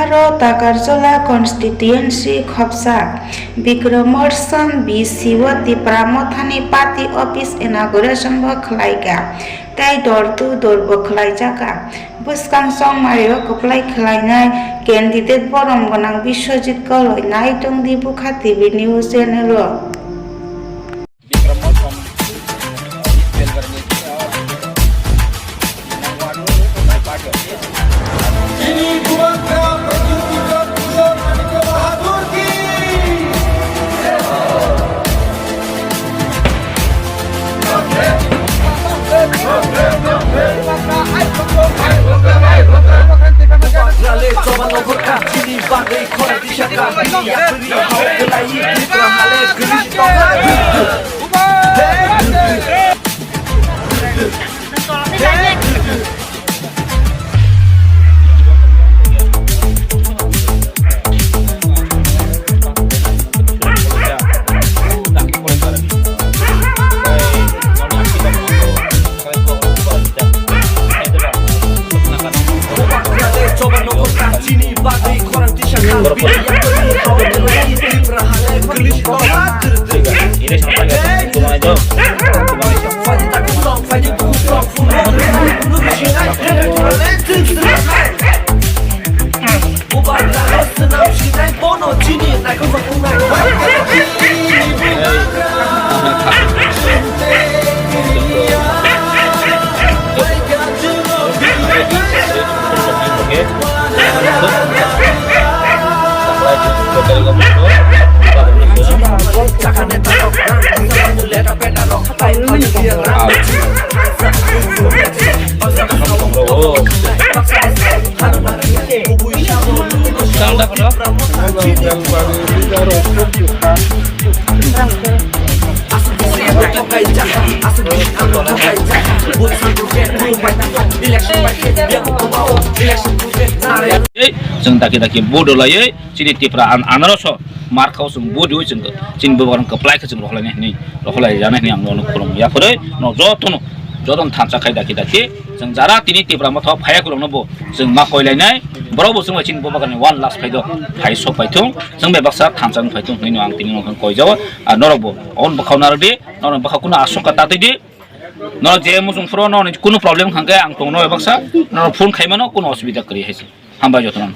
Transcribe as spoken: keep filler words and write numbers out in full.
Aro Takarjala constituency khopsa Bikromorsam B C o Tipra Mothani party office inauguration bo khlaikha, tei door to door bo khlaijakha. Bwskang chongmaio kwplai khlainai candidate borom gwnang Biswajit Koloi, naitongdi Bukha T V news channel o. Ei, chwng daki daki vote rwlaiwi chini Tipra an-, anarosho markao chwng vote rwi chwng chini bubagrang kwplai khe chwng rohorlainai hwnwi, rohorlaijaknai hwnwi ang nono khulumya phwrwi no jotono, jotono thansa khai daki daki chwng jara tini Tipra Motha phaiya kwrwngno bo chwng ma koilainai, borok bo chwng bai chini bubagrani one last phai do phai sok phai thung, chwng bai baksa thansa wng phai thung hwnwi no ang tini nono koijao. Ar norok bo on bwkhao narwk di, norok bwkhao kunu asongkha ta twi di, norok je muchung phuru norok kunu problem hwnkhe ang tongo, norok baksa norok phone khai mano, kunu osubida kwrwi hai se. Hambai jotono.